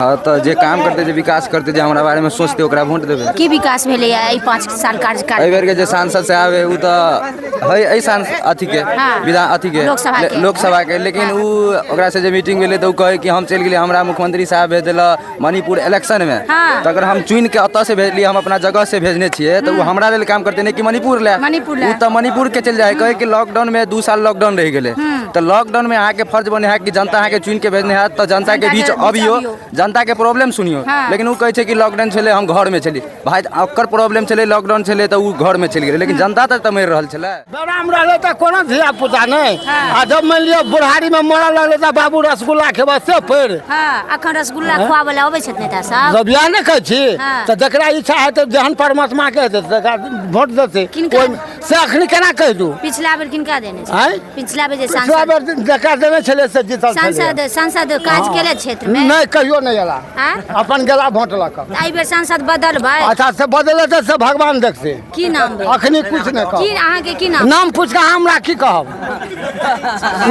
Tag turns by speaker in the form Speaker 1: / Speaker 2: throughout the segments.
Speaker 1: हँ तऽ जे काम करतै, जे विकास करतै, जे हमरा बारेमे सोचतै, ओकरा वोट देबै।
Speaker 2: की विकास भेलैया एहि 5 साल कार्यकाल?
Speaker 1: एहि बेरके जे सांसद साहब है, ओ तऽ है एहि सांसद अथीके विधान अथीके
Speaker 2: लोकसभाके।
Speaker 1: लोकसभाके, लेकिन ओ ओकरासँ जे मीटिंग भेलै तऽ ओ कहै कि हम चलि गेलियै, हमरा मुख्यमंत्री साहब भेज देलक मणिपुर इलेक्शनमे। तऽ अगर हम चुनि के एतऽसँ भेजलियै, हम अपना जगहसँ भेजने छियै, तऽ ओ हमरा लेल काम करतै, नहि कि मणिपुर लए।
Speaker 2: मणिपुर लए।
Speaker 1: ओ तऽ मणिपुरके चलि जाइ है, कहै कि लॉकडाउनमे 2 साल लॉकडाउन रहि गेलै। तऽ लॉकडाउनमे अहाँके फर्ज बने है कि जनता अहाँके चुनि के भेजने है, तऽ जनताके
Speaker 2: जनताके
Speaker 1: बीच
Speaker 2: बीच
Speaker 1: अबियौ,
Speaker 2: अबियौ।
Speaker 1: जनताके प्रॉब्लम सुनियौ। लेकिन ओ कहै छै कि लॉकडाउन छलै, हम घरमे छली। भाय, ओकर प्रॉब्लम छलै, लॉकडाउन छलै तऽ ओ घरमे चलि गेलै, लेकिन जनता तऽ मरि रहल छलै।
Speaker 3: बेराम रहलै तऽ कोनो धिया पुता नहि, आ जब मानि लिअ बुढ़ारीमे मरऽ लगलै तऽ बाबू रसगुल्ला खेबऽ से पड़ि।
Speaker 2: हँ, अखन रसगुल्ला खुआबै लए अबै छथि नेता सब।
Speaker 3: जब इएह ने कहै छी, तऽ जकरा इच्छा हेतै, जेहन परमात्माके हेतै, तकरा वोट देतै।
Speaker 2: किनका?
Speaker 3: ओहिमे से अखनी केना कहि दू?
Speaker 2: पिछला बेर किनका देने छै?
Speaker 3: आँय?
Speaker 2: पिछला बेर जे
Speaker 3: पिछला
Speaker 2: सांसद
Speaker 3: बेर जकरा देने छलै से जीतल छलै।
Speaker 2: सांसद काज केले क्षेत्रमे?
Speaker 3: नहि, कहियो नहि एला।
Speaker 2: आँ?
Speaker 3: अपन गेला वोट लऽ कऽ।
Speaker 2: एहि बेर सांसद बदलबै?
Speaker 3: अच्छा, से बदलेतै से भगवान देखतै।
Speaker 2: की नाम भेल?
Speaker 3: अखनी कुछ नहि
Speaker 2: की
Speaker 3: कहब।
Speaker 2: अहाँके की नाम?
Speaker 3: नाम पूछ कऽ हमरा की कहब?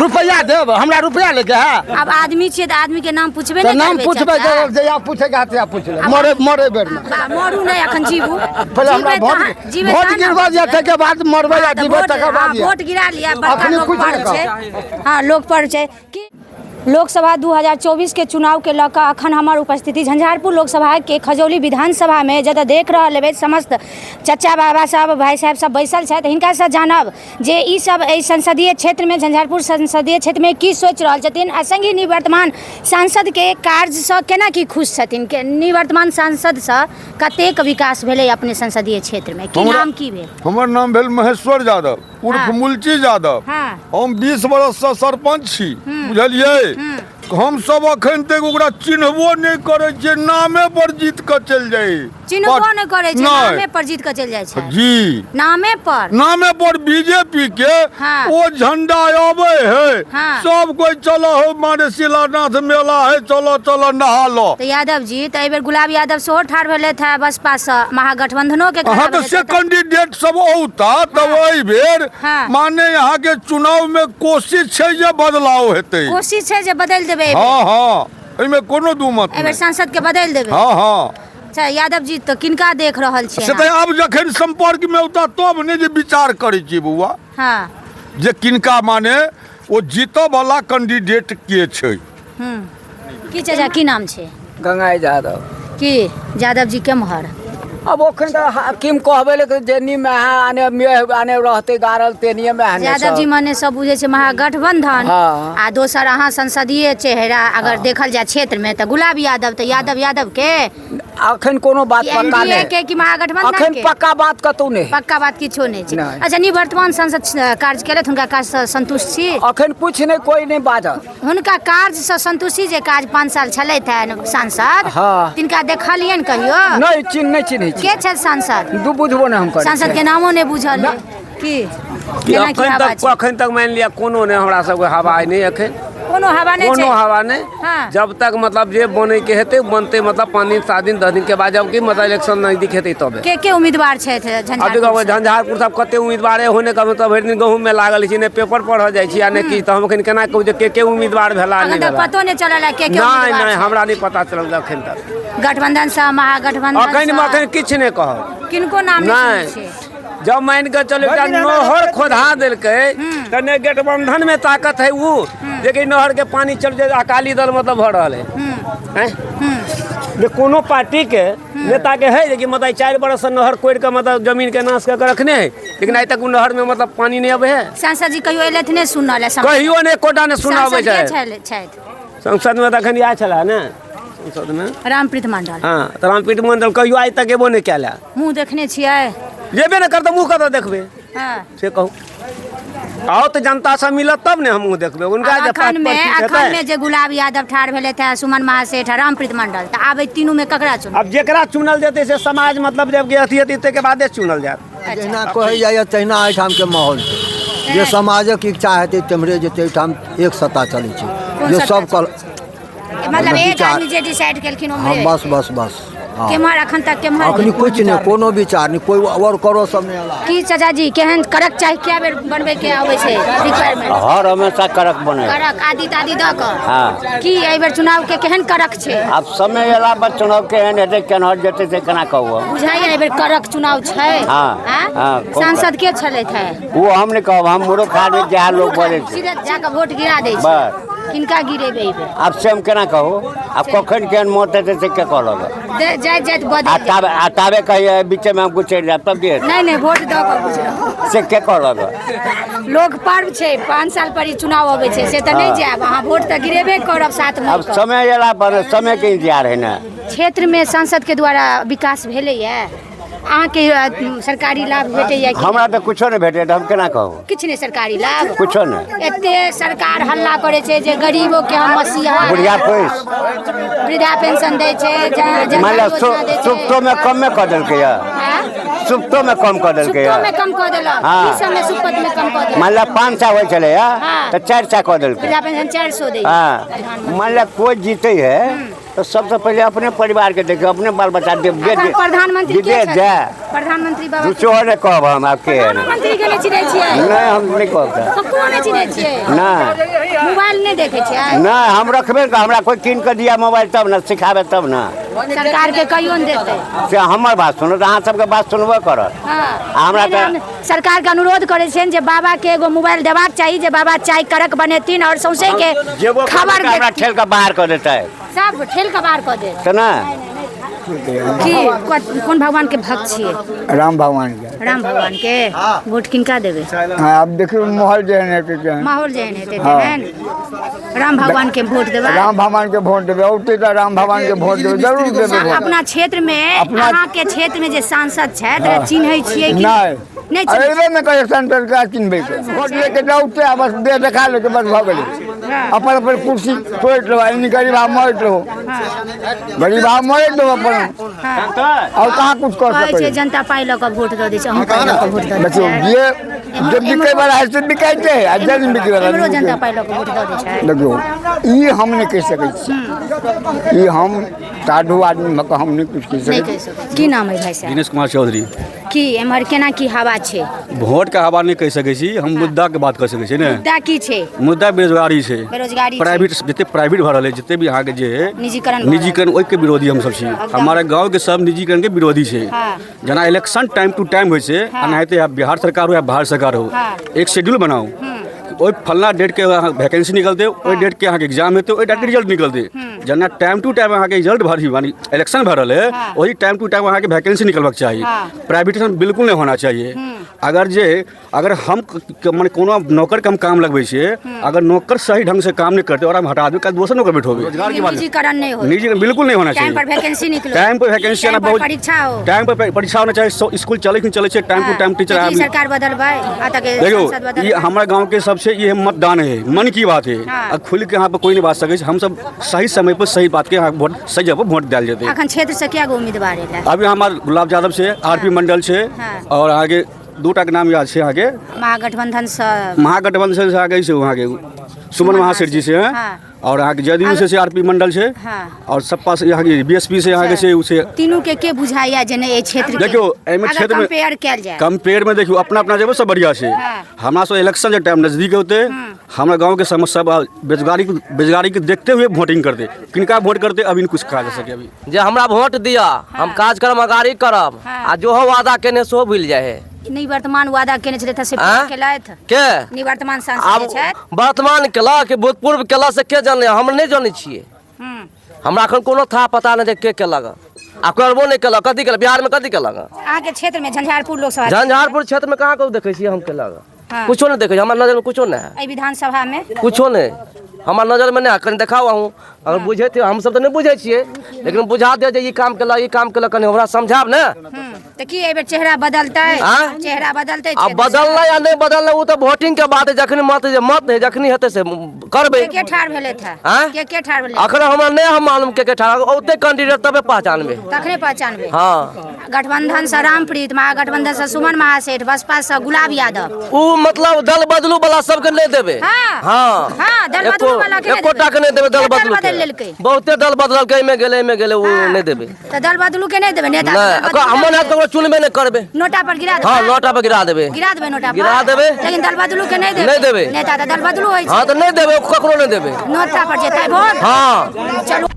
Speaker 3: रुपैआ देब हमरा? रुपैआ लेके है?
Speaker 2: आब आदमी छियै तऽ आदमी के नाम पूछबे
Speaker 3: तऽ
Speaker 2: नहि
Speaker 3: नाम
Speaker 2: करबै
Speaker 3: पूछबै?
Speaker 2: चाचा?
Speaker 3: जहिया पूछेके हैत तहिया पूछ लेब, मरे मरे बेरमे।
Speaker 2: मरू नहि, अखन जीबू।
Speaker 3: पहिले हमरा
Speaker 2: जीबै
Speaker 3: वोट
Speaker 2: तहन- जीबै
Speaker 3: वोट
Speaker 2: तहन ने
Speaker 3: गिरबा दिअ,
Speaker 2: पूछबै।
Speaker 3: ताहिके बाद मरबै या
Speaker 2: हँ, तऽ
Speaker 3: जीबै
Speaker 2: वोट
Speaker 3: तकर
Speaker 2: हँ,
Speaker 3: बाद।
Speaker 2: वोट गिरा लिअ, बड़का
Speaker 3: अखनी
Speaker 2: लोक
Speaker 3: कुछ
Speaker 2: पर्व
Speaker 3: नहि
Speaker 2: छै। हँ, लोक पर्व छै कि लोकसभा 2024 के चुनाव के लऽ कऽ अखन हमर उपस्थिति झंझारपुर लोकसभा के खजौली विधानसभा में, जतऽ देख रहल हेबै समस्त चचा बाबा सब, भाई साहेब सब बैसल छथि। हिनकासँ जानब जे ई सब एहि संसदीय क्षेत्रमे, झंझारपुर संसदीय क्षेत्रमे की सोचि रहल छथिन आ संगे निवर्तमान सांसदके कार्यसँ केना की खुश छथिन, के निवर्तमान सांसदसँ कतेक विकास भेलै अपने संसदीय क्षेत्रमे। की नाम की भेल?
Speaker 4: हमर नाम भेल महेश्वर यादव उर्फ मुलची यादव। हम 20 बरससँ सरपञ्च छी, बुझलियै? हम सब अखन तक ओकरा चिन्हबो नहि करै छियै, नामे पर जीत कऽ चलि जाइ।
Speaker 2: चिन्हबो नहि करै छै?
Speaker 4: नहि।
Speaker 2: नामे पर जीत कऽ चलि जाइ छै?
Speaker 4: जी।
Speaker 2: नामे पर?
Speaker 4: नामे पर बीजेपी के। ओ झंडा अबै है, सब कोई चलो हो, माने शिलानाथ मेला है, चलो चलो नहा लो।
Speaker 2: तऽ यादव जी, तऽ एहि बेर गुलाब यादव सेहो ठाढ़ भेलथि है बसपा सँ, महागठबंधनो के
Speaker 4: अहाँ
Speaker 2: खड़ा
Speaker 4: तऽ
Speaker 2: भेलथि
Speaker 4: से
Speaker 2: है।
Speaker 4: कैंडिडेट सब औता तब एहि बेर माने यहाँ के चुनाव में कोशिश छै जे बदलाव हेतै।
Speaker 2: कोशिश छै जे बदलि देबै एहि बेर?
Speaker 4: हँ, एहिमे कोनो दू मत
Speaker 2: एहि बेर
Speaker 4: नहि।
Speaker 2: सांसद के बदलि देबै?
Speaker 4: हँ।
Speaker 2: अच्छा यादव जी, तऽ किनका देख रहल छियै?
Speaker 4: से तऽ आब जखन संपर्क में औता तब ने जे विचार करै छियै बौआ, जे किनका माने ओ जीतऽ वाला कैंडिडेट के छै।
Speaker 2: की चाचा, की नाम छै?
Speaker 5: गंगाई यादव।
Speaker 2: की यादव जी, केम्हर?
Speaker 5: अब ओखन तऽ हाकिम कहबै लेकिन जे नी में है आने में आने रहते गाड़ल तेनिये में है।
Speaker 2: यादव जी, मने सब बुझै छै महागठबंधन आ दोसर अहाँ संसदीय चेहरा अगर देखल जाय क्षेत्र में तऽ गुलाब यादव, तऽ यादव यादव के
Speaker 5: अखन कोनो बात पक्का
Speaker 2: एनडीए
Speaker 5: नहि
Speaker 2: के कि महागठबंधन
Speaker 5: अखन
Speaker 2: के?
Speaker 5: पक्का बात कतौ नहि।
Speaker 2: पक्का बात किछो नहि छै?
Speaker 5: नहि।
Speaker 2: अच्छा, निवर्तमान सांसद कार्य केलथि, हुनका काजसँ संतुष्ट छी?
Speaker 5: अखन कुछ नहि, कोई नहि बाजल।
Speaker 2: हुनका कार्यसँ संतुष्टि, जे काज 5 साल छलथि है सांसद, तिनका देखलियनि कहियो?
Speaker 5: नहि, चिन्ह नहि चिन्है छी।
Speaker 2: के छथि सांसद?
Speaker 5: दू बुझबो नहि हम करै
Speaker 2: सांसद के
Speaker 5: छियै।
Speaker 2: नामो नहि बुझल अइ? की
Speaker 6: कि
Speaker 2: केना की
Speaker 6: अखन
Speaker 2: हवा
Speaker 6: तक
Speaker 2: छै?
Speaker 6: अखन तक मानि लिअ कोनो नहि हमरा सबके हवा नहि अखन।
Speaker 2: कोनो हवा नहि
Speaker 6: कोनो
Speaker 2: छै?
Speaker 6: हवा नहि। जब तक मतलब जे बनै के हेतै बनतै, मतलब 5 दिन, 7 दिन, 10 दिन के बाद जब कि मतलब इलेक्शन नजदीक हेतै तबे।
Speaker 2: के के उम्मीदवार छथि
Speaker 6: अब
Speaker 2: झंझारपुर
Speaker 6: देखो
Speaker 2: से?
Speaker 6: झंझारपुर सब कते उम्मीदवार होने का मतलब भरि दिन गहूँम में लागल छी, नहि पेपर पढ़ऽ जाइ छी आ नहि किछु, तऽ हम अखन केना कहू जे के के उम्मीदवार भेला
Speaker 2: अखन
Speaker 6: नहि
Speaker 2: तक
Speaker 6: भेला।
Speaker 2: पतो नहि चलल है के के
Speaker 6: नहि।
Speaker 2: उम्मीदवार
Speaker 6: नहि।
Speaker 2: छै?
Speaker 6: हमरा नहि पता चलल अखन तक।
Speaker 2: गठबंधन से, महागठबंधन
Speaker 6: अखन
Speaker 2: से?
Speaker 6: अखन किछु नहि कहब।
Speaker 2: किनको नाम नहि
Speaker 6: नहि।
Speaker 2: सुनै छियै?
Speaker 6: जब मान के चलो एकटा नहर खोधा देलकै तऽ नहि गठबंधन में ताकत है उ जेकि नहर के पानी चल जाए। अकाली दल मतलब भऽ रहल है आँय? जे कोनो पार्टी के नेता के है जेकि मतलब 4 बरस से नहर कोड़ि के मतलब जमीन के नाश कऽ के रखने है, लेकिन आइ तक उ नहर में मतलब पानी नहि अबै है।
Speaker 2: सांसद जी कहियो एलथि नहि सुनल है?
Speaker 6: कहियो नहि, एकोटा नहि सुनाबै
Speaker 2: सांसद के
Speaker 6: छै।
Speaker 2: छथि?
Speaker 6: संसद में तऽ अखन इएह छलै ने संसद में?
Speaker 2: रामप्रीत मंडल।
Speaker 6: हँ, तऽ रामपीठ मंडल कहियो आइ तक एबो नहि कयल है।
Speaker 2: मुँह देखने छियै?
Speaker 6: जेबे नहि करतै, मुँह कतऽ देखबै? से कहू, आओ तऽ जनता से मिलत तब ने हमहूँ देखबै हुनका
Speaker 2: आब
Speaker 6: जे
Speaker 2: अखन में
Speaker 6: पात पर
Speaker 2: अखन में जे गुलाब यादव ठाढ़ भेलथि है, सुमन महासेठ आ रामप्रीत मंडल, तऽ आब एहि तीनू में ककरा चुनबै?
Speaker 6: आब जेकरा चुनल जेतै से समाज मतलब जब अथी हेतै ताहिके बादे चुनल जायत।
Speaker 7: जहिना कहै जाइए तहिना एहिठामके माहौल छै। जे समाजक इच्छा हेतै तेम्हरे जेतै। एहिठाम एक सत्ता चलै छै
Speaker 2: कोन
Speaker 7: जे
Speaker 2: सत्ता
Speaker 7: सब कल
Speaker 2: मतलब एक
Speaker 7: विचार-
Speaker 2: आदमी जे डिसाइड केलखिन
Speaker 7: हँ
Speaker 2: ओम्हरे?
Speaker 7: बस बस बस,
Speaker 2: केम्हर अखन तक केम्हर
Speaker 7: अखनी किछु नहि, कोनो विचार नहि, कोइ आओर करो सब नहि अला।
Speaker 2: की चाचा जी केहन करक चाही, कए बेर बनबै के आबै छै रिक्वायरमेंट?
Speaker 8: हर हमेशा कड़क बने,
Speaker 2: करक आदि तादि दऽ कऽ।
Speaker 8: हाँ।
Speaker 2: की एहि बेर चुनाव के केहन करक छै?
Speaker 8: आब समय अयला पर चुनाव केहन हेतै, केना जेतै से केना कहू हम?
Speaker 2: बुझाइए एहि बेर करक चुनाव छै?
Speaker 8: हाँ,
Speaker 2: आँ?
Speaker 8: हाँ, खूब।
Speaker 2: सांसद के छलथि है?
Speaker 8: ओ हम नहि कहब, हम मूर्ख आदमी, जएह लोग बजै छै
Speaker 2: सीधे जाकऽ वोट गिरा दै छै।
Speaker 8: बस।
Speaker 2: किनका गिरेबै एहि बेर?
Speaker 8: आब से हम केना कहू, आब कखन केहन मत हेतै से के कहलक?
Speaker 2: जाइत जाइत
Speaker 8: आ
Speaker 2: बदलि जायत।
Speaker 8: ताबे आ ताबे कहिए बीचेमे हम गुचरि जायब तब की हेतै?
Speaker 2: नहि नहि, वोट दऽ कऽ गुजरब।
Speaker 8: से के कहलक?
Speaker 2: लोक पर्व छै, 5 साल पर ई चुनाव अबै छै, से तऽ नहि जायब अहाँ, वोट तऽ गिरेबे करब साथ
Speaker 8: आब
Speaker 2: में।
Speaker 8: समय अयला पर समय के इंतजार है ने।
Speaker 2: क्षेत्र में सांसद के द्वारा विकास भेलैया? अहाँके सरकारी लाभ भेटैया कि?
Speaker 8: हमरा तऽ कुछो नहि भेटै, तऽ हम केना कहू?
Speaker 2: किछु नहि सरकारी लाभ?
Speaker 8: कुछो नहि।
Speaker 2: एते सरकार हल्ला करै छै जे गरीबो के हम मसीहा।
Speaker 8: बुढ़िया पैस
Speaker 2: वृद्धा पेंशन दै छै,
Speaker 8: मानि लिअ
Speaker 2: योजना दै छै।
Speaker 8: सुप्तोमे कमे कऽ देलकै यऽ।
Speaker 2: आँय?
Speaker 8: सुप्तोमे कम कऽ देलकै
Speaker 2: सुप्तो में
Speaker 8: यऽ।
Speaker 2: कम कऽ देलक?
Speaker 8: हाँ।
Speaker 2: की सबमे सुपत में कम कऽ देलक?
Speaker 8: मानि लिअ 500 होइ छलै यऽ
Speaker 2: हाँ।
Speaker 8: तऽ 400 कऽ देलकै।
Speaker 2: वृद्धा पेंशन 400 दै छै।
Speaker 8: हाँ, मानि लिअ कोइ जीतै है तऽ सबसँ पहिले अपने परिवार के देखियौ, अपने बाल बच्चा
Speaker 2: अखन प्रधानमंत्री के
Speaker 8: विदेश
Speaker 2: छथिन?
Speaker 8: जाय।
Speaker 2: प्रधानमंत्री बाबा
Speaker 8: दूसरो नहि कहब हम आब के है।
Speaker 2: प्रधानमंत्री के नहि चिन्है छियै?
Speaker 8: नहि, हम नहि कहब तऽ।
Speaker 2: ककरो नहि चिन्है छियै?
Speaker 8: नहि।
Speaker 2: मोबाइल नहि देखै छियै?
Speaker 8: नहि, हम रखबे ने, हमरा कोइ कीन कऽ दिया मोबाइल तब ने, सिखाबे तब ने।
Speaker 2: सरकार के कहियो नहि देतै।
Speaker 8: से हमर बात सुनू तऽ अहाँ सबके बात सुनबे करत।
Speaker 2: हाँ।
Speaker 8: आ हमरा
Speaker 2: नहि,
Speaker 8: तऽ
Speaker 2: हम सरकार के अनुरोध करै छियनि जे बाबा के एगो मोबाइल देबाक चाही, जे बाबा चाय कड़क बनेथिन और सौंसे के
Speaker 8: जेबो करबै
Speaker 2: खबर
Speaker 8: तऽ हमरा
Speaker 2: देथिन।
Speaker 8: ठेल कऽ बाहर कऽ देतै।
Speaker 2: सब ठेल कऽ बाहर कऽ देत
Speaker 8: तऽ ने।
Speaker 2: की कोन भगवान के भक्त छियै?
Speaker 9: राम भगवान के।
Speaker 2: राम भगवान के। वोट किनका देबै?
Speaker 9: हाँ, आब देखियौ माहौल जेहन हेतै तेहन।
Speaker 2: माहौल जेहन हेतै
Speaker 9: हाँ।
Speaker 2: तेहन। राम भगवान के वोट देबै?
Speaker 9: राम भगवान के वोट देबै, औतै तऽ राम भगवान के वोट देबै, जरूर देबै वोट।
Speaker 2: अपना क्षेत्र में, अहाँ के क्षेत्र में जे सांसद छथि,
Speaker 9: हाँ।
Speaker 2: चिन्है छियै कि
Speaker 9: नहि?
Speaker 2: नहि चिन्है?
Speaker 9: अरे ने कहियो सेंटर के चिन्हबै के वोट लेके जाउ आ बस देह देखा लेके बस भऽ गेलै। अपन अपन कुर्सी तोड़ि लेबै, एनी गरीब आ मरैत रहो, गरीब आ मरैत रहो अपन, और कहाँ कुछ कर
Speaker 2: कहै छै
Speaker 9: सकै?
Speaker 2: जनता पाइ लऽ कऽ वोट दऽ दै छै, अहूँ पाइ लऽ कऽ वोट दऽ दै
Speaker 9: देखियौ
Speaker 2: छियै?
Speaker 9: जे जे बिकै वाला है से बिकाइते है, आ जे नहि बिकै वाला
Speaker 2: इम्हरो जनता पाइ लऽ कऽ वोट दऽ दै छै?
Speaker 9: देखियौ ई हम नहि कहि सकै छी, ई हम साधु आदमी भऽ कऽ हम नहि कुछ कहि
Speaker 2: नहि
Speaker 9: सकै
Speaker 2: कहि सकै। की नाम है भाई साहब?
Speaker 10: दिनेश कुमार चौधरी।
Speaker 2: की एम्हर केना की हवा छै?
Speaker 10: वोट के हवा नहि कहि सकै छी हम, मुद्दा के बात कऽ सकै छी ने।
Speaker 2: मुद्दा की छै?
Speaker 10: मुद्दा बेरोजगारी छै।
Speaker 2: बेरोजगारी छै।
Speaker 10: प्राइवेट जते प्राइवेट भऽ रहल है, जते भी अहाँके जे
Speaker 2: निजीकरण भऽ रहल।
Speaker 10: निजीकरण, ओहिके विरोधी हमसब छी। हमारे गाँव के सब निजीकरण के विरोधी छै।
Speaker 2: हाँ।
Speaker 10: जेना इलेक्शन टाइम टू टाइम होइ छै, एनाहिते बिहार सरकार हो या भारत सरकार हो,
Speaker 2: हाँ।
Speaker 10: एक शेड्यूल बनाउ, ओहि फलना डेट के अहाँ वैकेंसी निकलतै, ओहि डेट के अहाँके एग्जाम हेतै, ओहि डेट के रिजल्ट निकलतै। जेना टाइम टू टाइम अहाँके रिजल्ट भर यानी इलेक्शन भऽ रहल है, वही टाइम टू टाइम अहाँके वैकेंसी निकलबाक चाही।
Speaker 2: हाँ।
Speaker 10: प्राइवेटेशन बिल्कुल नहि होना चाहिए। अगर जे अगर हम मने कोनो नौकर के हम काम लगबै छियै, अगर नौकर सही ढंग से काम नहि करतै और हम हटा देबै, कल दोसर नौकर बैठोगे। रोजगार की बात,
Speaker 2: निजीकरण नहीं हो,
Speaker 10: निजीकरण बिल्कुल नहीं होना
Speaker 2: टाइम
Speaker 10: चाहिए।
Speaker 2: पर वैकेंसी निकलो,
Speaker 10: टाइम पर वैकेंसी आना
Speaker 2: टाइम पर
Speaker 10: बहुत,
Speaker 2: परीक्षा हो,
Speaker 10: टाइम पर परीक्षा होना चाहिए। स्कूल चले कि चले छै टाइम टू टाइम टीचर
Speaker 2: की
Speaker 10: आबि।
Speaker 2: सरकार बदलबै आ तक
Speaker 10: देखियौ
Speaker 2: सांसद बदलबै?
Speaker 10: ये हमारे गांव के सबसे ये मतदान है, मन की बात है।
Speaker 2: हाँ।
Speaker 10: आ खुल के यहाँ पर कोई नहीं बात सके, हम सब सही समय पर सही बात के यहाँ वोट सही जगह पर वोट डाल जेतै।
Speaker 2: अखन क्षेत्र से क्या गो उम्मीदवार एलै?
Speaker 10: अभी हमार गुलाब यादव से, आर पी मंडल से
Speaker 2: हाँ।
Speaker 10: और आगे दूटा के नाम याद छै अहाँके।
Speaker 2: महागठबंधन से?
Speaker 10: महागठबंधन से अहाँके से वहाँके सुमन महासेठ जी से हैं।
Speaker 2: हाँ।
Speaker 10: और अहाँके जदयू से आर पी मंडल से
Speaker 2: हाँ।
Speaker 10: और सपा से अहाँके बी एस पी से अहाँके से उसे।
Speaker 2: तीनू के के बुझाइया जे नहि एहि क्षेत्र के?
Speaker 10: देखियौ एहिमे
Speaker 2: अगर
Speaker 10: क्षेत्र में
Speaker 2: कंपेयर कयल जाय,
Speaker 10: कंपेयर में देखियौ अपना अपना जगह सब बढ़िया छै।
Speaker 2: हाँ।
Speaker 10: हमरा सब इलेक्शन जे टाइम नजदीक होते, हमरा गांव के समस्या बेरोजगारी बेरोजगारी के देखते हुए वोटिंग करते, किनका वोट करते अभी कुछ कहा जा सके अभी।
Speaker 11: जे हमरा वोट दिअ, हम काज करब, अगाड़ी करब,
Speaker 2: हाँ।
Speaker 11: आ जो हो वादा केने सेहो भूलि जाइ है।
Speaker 2: निवर्तमान वादा केने छलथि से पूरा
Speaker 11: आँय?
Speaker 2: केलथि
Speaker 11: के
Speaker 2: निवर्तमान सांसद
Speaker 11: आब
Speaker 2: जे छथि?
Speaker 11: वर्तमान केलक कि भूतपूर्व केलक से के जाने, हम नहि जानै छियै। हमरा एखन कोनो था पता नहि जे के केलक आ करबो नहि केलक, कथी केलक बिहारमे, कथी केलक?
Speaker 2: अहाँके क्षेत्र में झंझारपुर लोकसभा,
Speaker 11: झंझारपुर क्षेत्रमे कहाँ कतौ देखै छियै हम केलक?
Speaker 2: हाँ।
Speaker 11: कुछो नहि देखै छियै, हमरा नजरमे कुछो नहि है।
Speaker 2: एहि विधानसभा में
Speaker 11: कुछो नहि हमरा नजरमे नहि है। कनि देखाउ अहूँ अगर बुझैत, हमसब तऽ नहि बुझै छियै, लेकिन बुझा दे जे ई काम केलक, ई काम केलक, कनि हमरा समझायब ने।
Speaker 2: तऽ की एहि बेर चेहरा बदलतै?
Speaker 11: आँय?
Speaker 2: चेहरा बदलतै?
Speaker 11: आ बदललै या नहि बदललै ओ तऽ वोटिंग के बात है, जखनी मत जे मत है जखनी हेतै से करबै।
Speaker 2: के के ठाढ़ भेलै था?
Speaker 11: आँय?
Speaker 2: के के ठाढ़ भेलै?
Speaker 11: अखन हमरा नहि हम मालूम के के ठाढ़, ओते कैंडिडेट तबे पहचानबै।
Speaker 2: तखने पहचानबै।
Speaker 11: हँ।
Speaker 2: गठबंधन से रामप्रीत, महागठबंधन से सुमन महासेठ, बसपा से गुलाब यादव।
Speaker 11: ओ मतलब दल बदलू वाला सबके नहि देबै।
Speaker 2: हाँ।
Speaker 11: हाँ।
Speaker 2: हाँ, दल बदलू वाला के नहि
Speaker 11: एकोटा के नहि देबै दल
Speaker 2: दल
Speaker 11: बदलू
Speaker 2: बदलि
Speaker 11: के।
Speaker 2: लेलकै।
Speaker 11: बहुते दल बदललकै, एहिमे गेलै एहिमे गेलै, ओ नहि देबै।
Speaker 2: तऽ दल बदलू के नहि देबै नेता?
Speaker 11: नहि, हमर हाथ ककरो चुनबे नहि करबै।
Speaker 2: नोटा पर गिरा देबै?
Speaker 11: हाँ, नोटा पर गिरा देबै।
Speaker 2: गिरा देबै नोटा पर?
Speaker 11: गिरा देबै।
Speaker 2: लेकिन दल बदलू के नहि देबै?
Speaker 11: नहि देबै।
Speaker 2: नेता तऽ दल बदलू होइ छै।
Speaker 11: हाँ, तऽ नहि देबै, ककरो नहि देबै।
Speaker 2: नोटा पर जेतै वोट?
Speaker 11: हाँ।
Speaker 2: चलू।